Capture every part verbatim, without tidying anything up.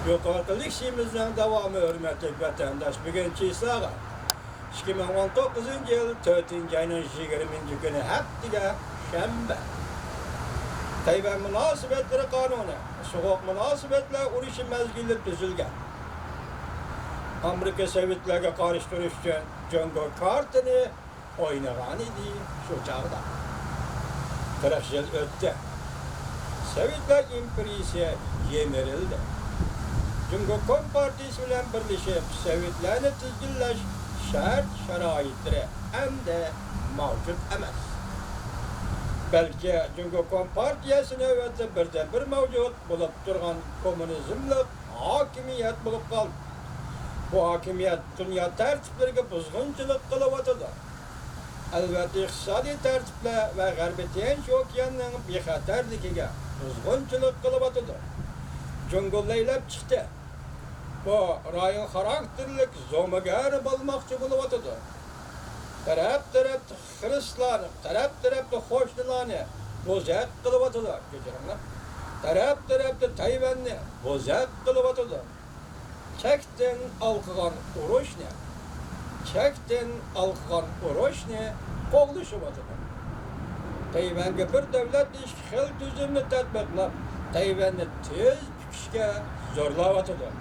يۇقىرىقى لېكسىيىمىزنىڭ داۋامى، ھۆرمەتلىك ۋەتەنداش، بۈگۈن چىسلاغا، ئىككى مىڭ ئون توققۇزىنچى يىل تۆتىنچى ئاينىڭ يىگىرمىنچى كۈنى، ھەپتىگە شەنبە. تەيۋەن مۇناسىۋەتلىرى قانۇنى، سوغۇق مۇناسىۋەتلەر ئۇرۇشى مەزگىلىدە تۈزۈلگەن. ئامېرىكا سوۋېتلارغا قارشى تۇرۇش ئۈچۈن جۇڭگو كارتىنى ئوينىغانىدى شۇ چاغدا. قىرىق يىل ئۆتتى. سوۋېتلار ئىمپېرىيىسى يىمىرىلدى. جۇڭگو كومپارتىيىسى بىلەن بىرلىشىپ سوۋېتلارنى تىزگىنلەش شەرت-شارائىتلىرى ئەمدى مەۋجۇت ئەمەس. بەلكى جۇڭگو كومپارتىيىسى نۆۋەتتە بىردىنبىر مەۋجۇت بولۇپ تۇرغان كوممۇنىزملىق ھاكىمىيەت بولۇپ قالدى. بۇ ھاكىمىيەت دۇنيا تەرتىپلىرىگە بۇزغۇنچىلىق قىلىۋاتىدۇ. ئەلۋەتتە، ئىقتىسادىي تەرتىپلەر ۋە غەربىي تىنچ ئوكياننىڭ بىخەتەرلىكىگە بۇزغۇنچىلىق قىلىۋاتىدۇ. جۇڭگو لەيلەپ چىقتى. بۇ رايون خاراكتېرلىك زومىگەر بولماقچى بولۇۋاتىدۇ. تەرەپ-تەرەپتە خىرىسلار، تەرەپ-تەرەپتە قوشنىلارنى بوزەك قىلىۋاتىدۇ. كەچۈرۈڭلار. تەرەپ-تەرەپتە تەيۋەننى بوزەك قىلىۋاتىدۇ. چەكتىن ئالقىغان ئۇرۇشنى، چەكتىن ئالقىغان ئۇرۇشنى قوغلىشىۋاتىدۇ. تەيۋەنگە بىر دۆلەت دېيىشكە خېلى تۈزۈمنى تەتبىقلاپ، تەيۋەننى تېز پۈكۈشكە زورلاۋاتىدۇ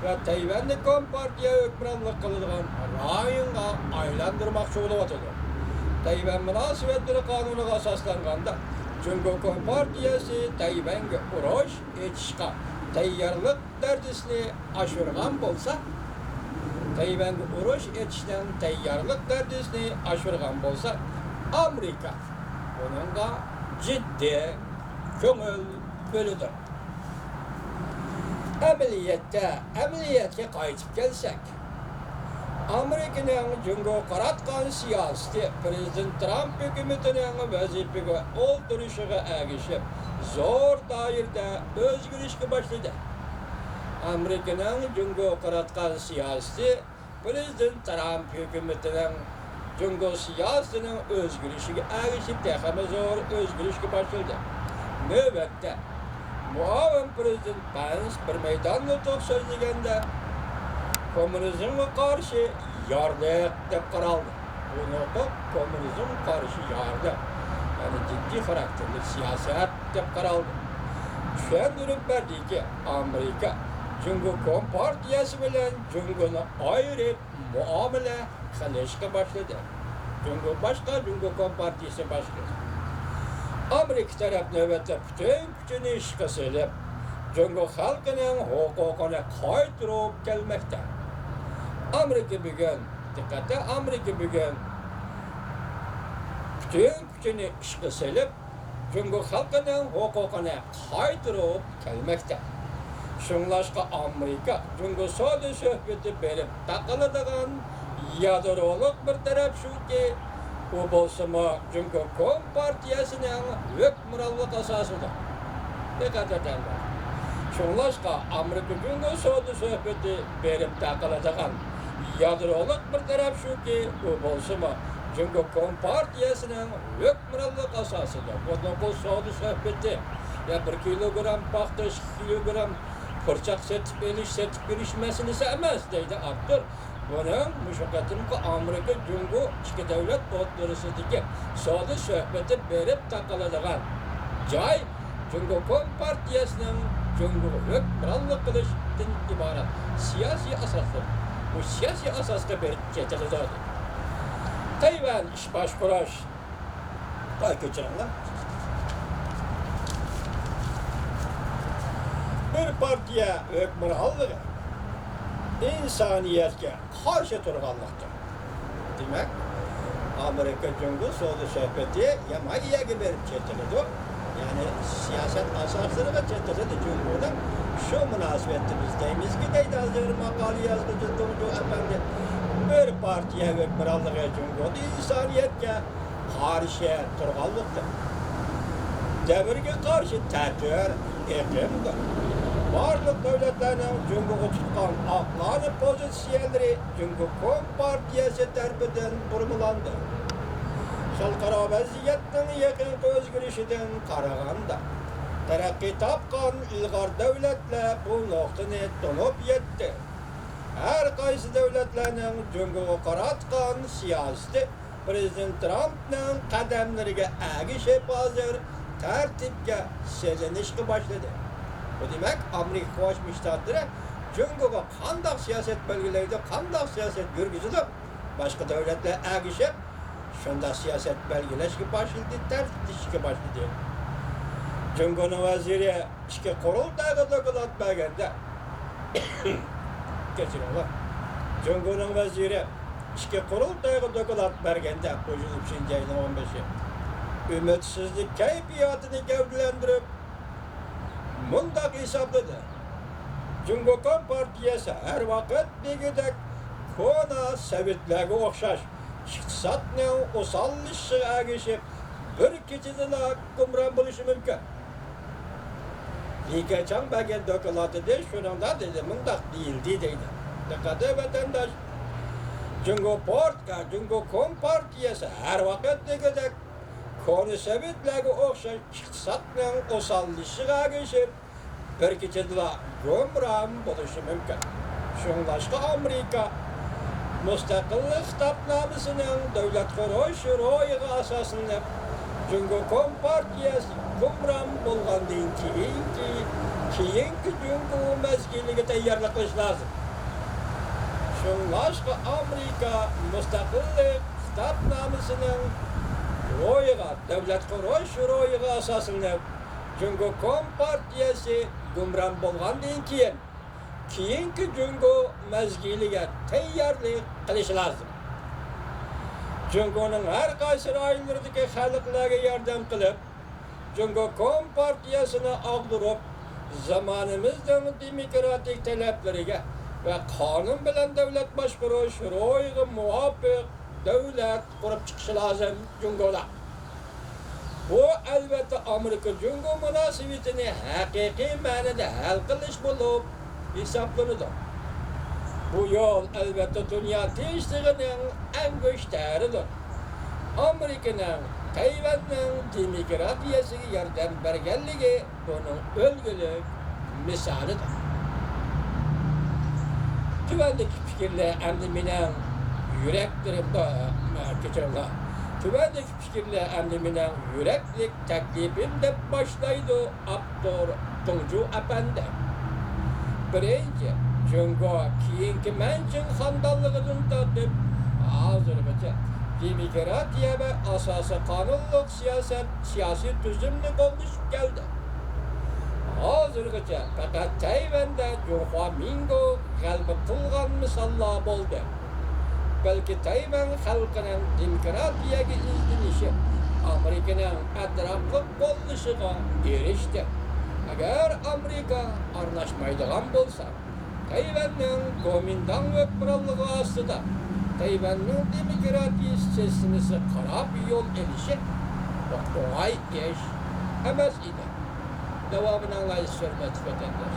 ۋە تەيۋەننى كومپارتىيە ھۆكۈمرانلىق قىلىدىغان رايونغا ئايلاندۇرماقچى بولۇۋاتىدۇ. تەيۋەن مۇناسىۋەتلىرى قانۇنىغا ئاساسلانغاندا، جۇڭگو كومپارتىيەسى تەيۋەنگە ئۇرۇش ئېچىشقا تەييارلىق دەرىجىسىنى ئاشۇرغان بولسا، تەيۋەنگە ئۇرۇش ئېچىشنىڭ تەييارلىق دەرىجىسىنى ئاشۇرغان بولسا، ئامېرىكا بۇنىڭغا جىددىي كۆڭۈل بۆلىدۇ. ئەمەلىيەتتە، ئەمەلىيەتكە قايتىپ كەلسەك، ئامېرىكىنىڭ جۇڭگوغا قاراتقان سىياسىتى پىرېزىدېنت ترامپ ھۆكۈمىتىنىڭ ۋەزىپىگە ئولتۇرۇشىغا ئەگىشىپ، زور دائىرىدە ئۆزگىرىشكە باشلىدى. ئامېرىكىنىڭ جۇڭگوغا قاراتقان سىياسىتى پىرېزىدېنت ترامپ ھۆكۈمىتىنىڭ جۇڭگو سىياسىتىنىڭ ئۆزگىرىشىگە ئەگىشىپ تېخىمۇ زور ئۆزگىرىشكە باشلىدى. نۆۋەتتە، مۇئاۋىن پىرېزىدېنت پەنس بىر مەيدان نۇتۇق سۆزلىگەندە، كوممۇنىزمغا قارشى يارلىق دەپ قارالدى. بۇ نۇتۇق كوممۇنىزمغا قارشى يارلىق، يەنى جىددىي خاراكتېرلىك سىياسەت دەپ قارالدى. چۈشەندۈرۈپ بەردىكى، ئامېرىكا جۇڭگو كومپارتىيەسى بىلەن جۇڭگونى ئايرىپ مۇئامىلە قىلىشقا باشلىدى. جۇڭگو باشقا، جۇڭگو كومپارتىيىسى باشقا. ئامېرىكا تەرەپ نۆۋەتتە پۈتۈن كۈچىنى ئىشقا سېلىپ، جۇڭگو خەلقىنىڭ ھوقۇقىنى قايتۇرۇپ كەلمەكتە. ئامېرىكا بۈگۈن، دىققەت، ئامېرىكا بۈگۈن پۈتۈن كۈچىنى ئىشقا سېلىپ، جۇڭگو خەلقىنىڭ ھوقۇقىنى قايتۇرۇپ كەلمەكتە. شۇڭلاشقا ئامېرىكا جۇڭگو سودا سۆھبىتى بېرىپ تاقىلىدىغان يادرولۇق بىر تەرەپ شۇكى، ئۇ بولسىمۇ جۇڭگو كومپارتىيەسىنىڭ ھۆكۈمرانلىق ئاساسىدا. دىققەت ئەتەڭلار. شۇڭلاشقا ئامېرىكا جۇڭگو سودا سۆھبىتى بېرىپ تاقىلىدىغان يادرولۇق بىر تەرەپ شۇكى، ئۇ بولسىمۇ جۇڭگو كومپارتىيەسىنىڭ ھۆكۈمرانلىق ئاساسىدا بۇ نوقۇل سودا سۆھبىتى يا بىر كىلوگرام پاختا، ئىككى كىلوگرام پۇرچاق سېتىپ ئېلىش، سېتىپ بېرىش مەسىلىسى ئەمەس، دەيدۇ ئاپتور. بۇنىڭ مۇشۇ قېتىمقى ئامېرىكا جۇڭگو ئىككى دۆلەت ئوتتۇرىسىدىكى سودا سۆھبىتى بېرىپ تاقىلىدىغان جاي جۇڭگو كومپارتىيەسىنىڭ جۇڭگوغا ھۆكۈمرانلىق قىلىشتىن ئىبارەت سىياسىي ئاساسلىق، بۇ سىياسىي ئاساسقا بېرىپ چېتىلىدۇ. تەيۋەن ئىش باشقۇرۇش، ۋاي كەچۈرۈڭلار، بىر پارتىيە ھۆكۈمرانلىقى ئىنسانىيەتكە قارشى تۇرغانلىقتۇر. دېمەك، ئامېرىكا جۇڭگو سودا سۆھبىتى يامان يەرگە بېرىپ چېتىلىدۇ. يەنى سىياسەت ئاساسلىرىغا چېتىلىدۇ جۇڭگونىڭ. شۇ مۇناسىۋەتتە بىز دەيمىزكى، دەيدۇ ھازىر ماقالە يازغۇچى دۇڭجۇ ئەپەندى، بىر پارتىيە ھۆكۈمرانلىقى جۇڭگودا ئىنسانىيەتكە قارشى تۇرغانلىقتىن، دەۋرگە قارشى تەتۈر ئېقىمدۇر. بارلىق دۆلەتلەرنىڭ جۇڭگوغا تۇتقان ئاقلانە پوزىتسىيەلىرى جۇڭگو كومپارتىيەسى تەرىپىدىن بۇرمىلاندى. خەلقئارا ۋەزىيەتنىڭ يېقىنقى ئۆزگىرىشىدىن قارىغاندا، تەرەققىي تاپقان ئىلغار دۆلەتلەر بۇ نۇقتىنى تونۇپ يەتتى. ھەر قايسى دۆلەتلەرنىڭ جۇڭگوغا قاراتقان سىياسىتى پىرېزىدېنت ترامپنىڭ قەدەملىرىگە ئەگىشىپ ھازىر تەرتىپكە سېلىنىشقا باشلىدى. بۇ دېمەك، ئامېرىكا قوشما شتاتلىرى جۇڭگوغا قانداق سىياسەت بەلگىلەيدۇ، قانداق سىياسەت يۈرگۈزىدۇ، باشقا دۆلەتلەر ئەگىشىپ شۇنداق سىياسەت بەلگىلەشكە باشلىدى، تەرتىپلىشىشكە باشلىدى. جۇڭگونىڭ ۋەزىرى ئىچكى قۇرۇلتايغا دوكلات بەرگەندە، كەچۈرۈڭلار. جۇڭگونىڭ ۋەزىرى ئىچكى قۇرۇلتايغا دوكلات بەرگەندە، بۇ يىل ئۈچىنچى ئاينىڭ ئون بەشى، ئۈمىدسىزلىك كەيپىياتىنى گەۋدىلەندۈرۈپ، مۇنداق ھېسابلىدى: جۇڭگو كومپارتىيەسى ھەر ۋاقىت دېگۈدەك كونا سوۋېتلەرگە ئوخشاش ئىقتىسادنىڭ ئوساللىشىشىغا ئەگىشىپ، بىر كېچىدىلا گۇمران بولۇشى مۇمكىن. لى كېچاڭ بەرگەن دوكلاتىدا شۇنىڭدا دېدى، مۇنداق دېيىلدى دەيدۇ. دىققەت ۋەتەنداش، جۇڭگو پارت-، جۇڭگو كومپارتىيەسى ھەر ۋاقىت دېگۈدەك كونا سوۋېتلەرگە ئوخشاش ئىقتىسادنىڭ ئوساللىشىشىغا ئەگىشىپ، بىر كېچىدىلا گۇمران بولۇشى مۇمكىن. شۇڭلاشقا ئامېرىكا مۇستەقىللىق خىتابنامىسىنىڭ دۆلەت قۇرۇش روھىغا ئاساسلىنىپ، جۇڭگو كومپارتىيەسى گۇمران بولغاندىن كېيىنكى، كېيىنكى جۇڭگو مەزگىلىگە تەييارلىق قىلىش لازىم. شۇڭلاشقا ئامېرىكا مۇستەقىللىق خىتابنامىسىنىڭ روھىغا، دۆلەت قۇرۇش روھىغا ئاساسلىنىپ، جۇڭگو كومپارتىيەسى گۇمران بولغاندىن كېيىن، كېيىنكى جۇڭگو مەزگىلىگە تەييارلىق قىلىشى لازىم. جۇڭگونىڭ ھەر قايسى رايونلىرىدىكى خەلقلەرگە ياردەم قىلىپ، جۇڭگو كومپارتىيەسىنى ئاغدۇرۇپ، زامانىمىزنىڭ دېموكراتىك تەلەپلىرىگە ۋە قانۇن بىلەن دۆلەت باشقۇرۇش روھىغا مۇۋاپىق دۆلەت قۇرۇپ چىقىشى لازىم جۇڭگودا. بۇ، ئەلۋەتتە، ئامېرىكا جۇڭگو مۇناسىۋىتىنى ھەقىقىي مەنىدە ھەل قىلىش بولۇپ ھېسابلىنىدۇ. بۇ يول، ئەلۋەتتە، دۇنيا تىنچلىقىنىڭ ئەڭ گۆش تەرىدۇر. ئامېرىكىنىڭ تەيۋەننىڭ دېموكراتىيەسىگە ياردەم بەرگەنلىكى بۇنىڭ ئۈلگىلىك مىسالىدۇر. تۆۋەندىكى پىكىرلەر ئەمدى مېنىڭ يۈرەكلىرىمدە، كەچۈرۈڭلار. تۆۋەندىكى پىكىرلەر ئەمدى مېنىڭ يۈرەكلىك تەكلىپىم، دەپ باشلايدۇ ئاپتور دۇڭجۇ ئەپەندى. بىرىنچى، جۇڭگو كېيىنكى مەنچىڭ خاندانلىقىدىن تارتىپ ھازىرغىچە دېموكراتىيە ۋە ئاساسىي قانۇنلۇق سىياسەت، سىياسىي تۈزۈمنى قوللىشىپ كەلدى. ھازىرغىچە پەقەت تەيۋەندە جۇڭخۇا مىنگو غەلىبە قىلغان مىساللار بولدى. بەلكى تەيۋەن خەلقىنىڭ دېموكراتىيەگە ئىزدىنىشى ئامېرىكىنىڭ ئەتراپلىق قوللىشىغا ئېرىشتى. ئەگەر ئامېرىكا ئارىلاشمايدىغان بولسا، تەيۋەننىڭ گومىنداڭ ھۆكۈمرانلىقى ئاستىدا تەيۋەننىڭ دېموكراتىيە سىستېمىسى خاراب يول ئېلىشى ئوڭاي ئىش ئەمەس ئىدى. داۋامىنى ئاڭلايسىز، ھۆرمەتلىك ۋەتەنداش.